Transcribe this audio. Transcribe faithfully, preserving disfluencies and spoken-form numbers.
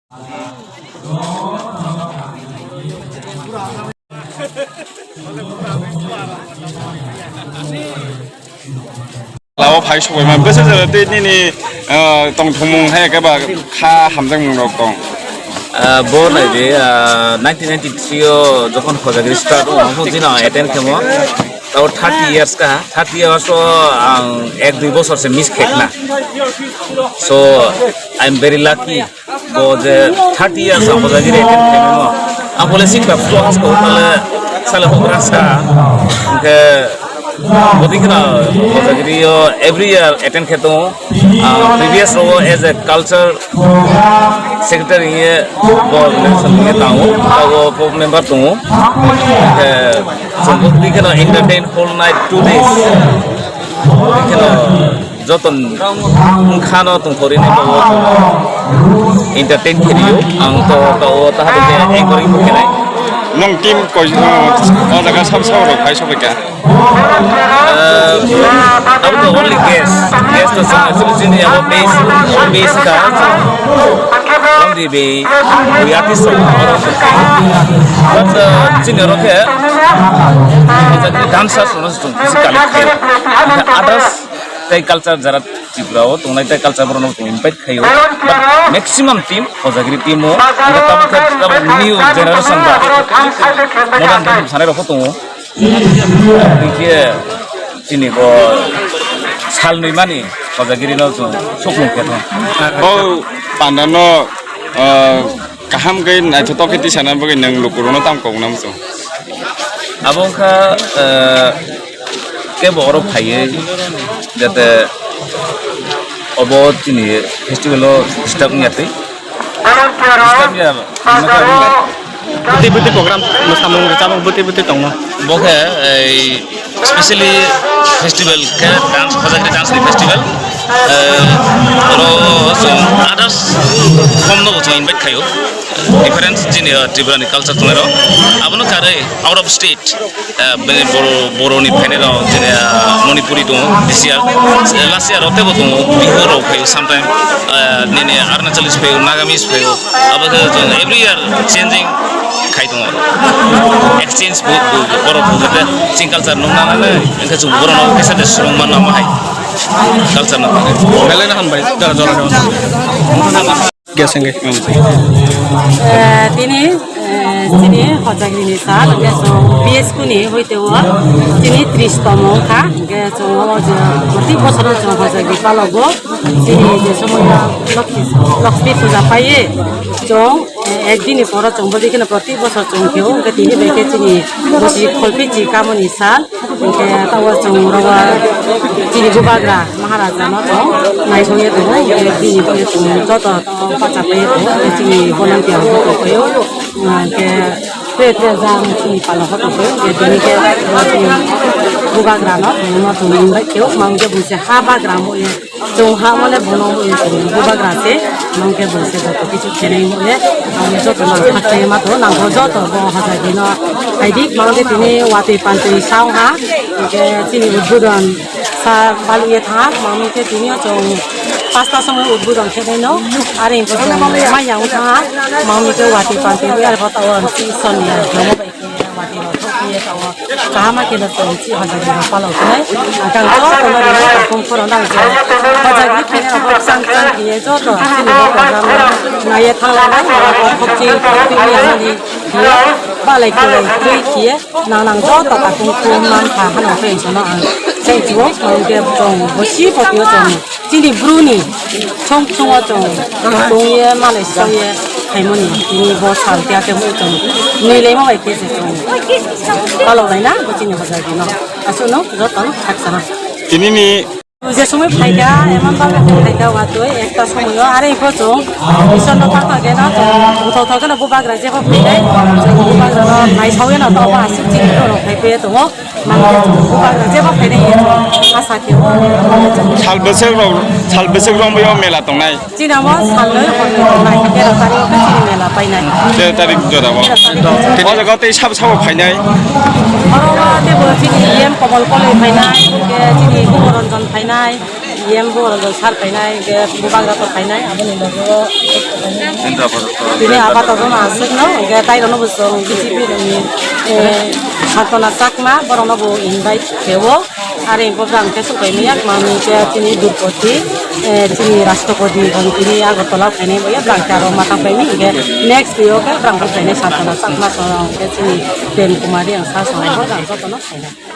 Labo phai sokoi ma bwsajak tei nini, ah, tongthokmung hai khe ba kha hamjakmung rok tong. Ah, bo nai di, ah, nineteen ninety-three o jokhon Hojagiri start o, ang jino attend khemo. Tao thirty years ka, thirty years o ang ek dui bosor se miss khekna. So, I'm very lucky. Bo je thirty years ang Hojagiri attend khaimano. Ang bole sik ba flow has ko tale sale hok raksa. Hingke bodi khna Hojagiri o every year attend khe tongo. Ah, previous ro as a culture secretary ye bo mention ye tango. Abo bo member tongo. Hingke chwng bodi khna entertain whole night two days. Bodi khna joto wngkhano tongthokgwi nai tongo, entertain khe rio. Ang to, to, o taha de anchoring bo khenai. Nong team koi, o, o jaga sab sab rok phai sobai kha. Eh, abo to only guest. Guest to sa, actually, chini abo base, base ka. Only be, we artist rok. But, eh, chini oro khe, dancers rok no chwng physically khe. Others, tei culture jara Tripura o tongnai tei culture borok no tong invite khaio. But maximum team Hojagiri team o, hingke tabuk khe tabuk new generation ba modern team sanai rok tongo. Hingke chini bo sal nwi mani Hojagiri no chwng sukmung khe thang. O panda no, ah, kaham khe naithotok khe tisana bagwi nwng lukurokno tamo kok nang muchung? Abo wngkha, eh, kebo oro phaiwi jate obo chini festival o disturb wngya twi. Disturb ya, Bwtwi bwtwi program, mwsamung rwchabmung bwtwi bwtwi tongo. Bo khe ei specially festival khe dance, Hojagiri dance ni festival. Eh, oro chwng others form no bo chwng invite khaio. Different chini, eh, Tripura ni culture tongnai rok. Abono karwi out of state, eh, bini Boro, Boroni phainai rok, chini, eh, Manipuri tongo this year. Eh, last year rok teibo tongo, Bihu rok phaio sometime, eh, nini Arunachali phaio, Nagamese phaio. Abo khe chwng every year changing khai tongo. Exchange bu, bu, borok bu khe chini culture nukna nanai, wngkhe chwng borok no kisa de swrwng manna ma hai culture no. Belai no hambai, jora jora no. Guest wngwi. Eh, tini, eh, chini Hojagiri ni sal, hingke chwng B S Q ni hoite o chini tris tomo wngkha, hingke chwng o je proti bosoro chwng Hojagiri palogo. Chini je somoyo Lokhi, Lokhi puja paiye, chwng, eh, ek din ni poro chwng bwdwi kheno proti bosor chwng khe o, hingke tini bai khe chini bosi kholphi chi kamoni sal, hingke tawo chwng oro o chini bubagra Maharaja no chwng naisong ye tongo, hingke bini khe chwng joto bacha pai tongo, hingke chini volunteer rok tongo, hingke tere tere jang chini palo khe tongo, hingke tini khe chini bubagra no chwng no chwng invite khe o, hingke bo se ha bagra mo ye. Chwng ha mole bono bo ye chwng bubagra se, mangke bo se joto kichu khenai mo ye, ang joto nang khakchai ma to, nang bo joto bo Hojagiri no. Hai dik mangke tini watwi pantwi saung ha, hingke chini udbudon sa balu ye thang ha, mangke tini o chwng pasta somoi udbudon khenai no, are hingke chwng mai yang thang ha, mangke watwi pantwi are bo ta o si son ya, jomo bai. Watwi rok thok phiye tongo. Kaham khe no chwng chi Hojagiri rok palok khe nai. Ang joto no ringo, takhum khoro nang khe. Hojagiri khainai rok chang chang phiye joto chini bo program no naiye thang lai nai. Oro bo khokchi khokchi ya mani phiye. Balai kwlai twi phiye. Nang nang joto takhum khum man kha hano khe sono ang chai chuo. Ang khe chwng bosi pokyo chwng. Chini bru ni chong chongo chong tong ye malai song ye khaimani tini bo sal kya khe bo chong nui lai ma bai khe se chong palo lai na bo chini Hojagiri no asu no joto thak sana. Tini ni je somoi phai kha eman ba phai kha wa toi ekta somoi o are ko chong ison no thak thak ge na chong thok thok no bubagra je bo phai dai chong bubagra no nai sawi no to ba asuk chini ro phai pe tongo. Mang khe chwng bubagra jeba phainai ye chwng asa khe o. Sal bwswk rok, sal bwswk rok bo mela tongnai. Chini amo sal noi hor noi tongnai, tero tarik o khe chini mela painai. Tero tarik jora bo. Tero tarik. O jaga tei sabo sabo phainai. Oro o tei bo chini E M Komol Koloi phainai, hingke chini Kumoranjan phainai. Yem bo rok sar painai, ge bubagra to painai, aboni logo tini apato jono aswk no, ge tai rono bo chwng B J P ni, eh, Santona Chakma, borok no bo invite khewo. Are bo brang khe supai maya, mami khe chini Durpoti, eh, chini Rashtrapati, bang chini Agartala phainai bo ya, brang khe aro matang paini, ge next yo khe brang khe phainai Santona Chakma, so khe chini Prem Kumar yang sa so, bo brang joto no phainai.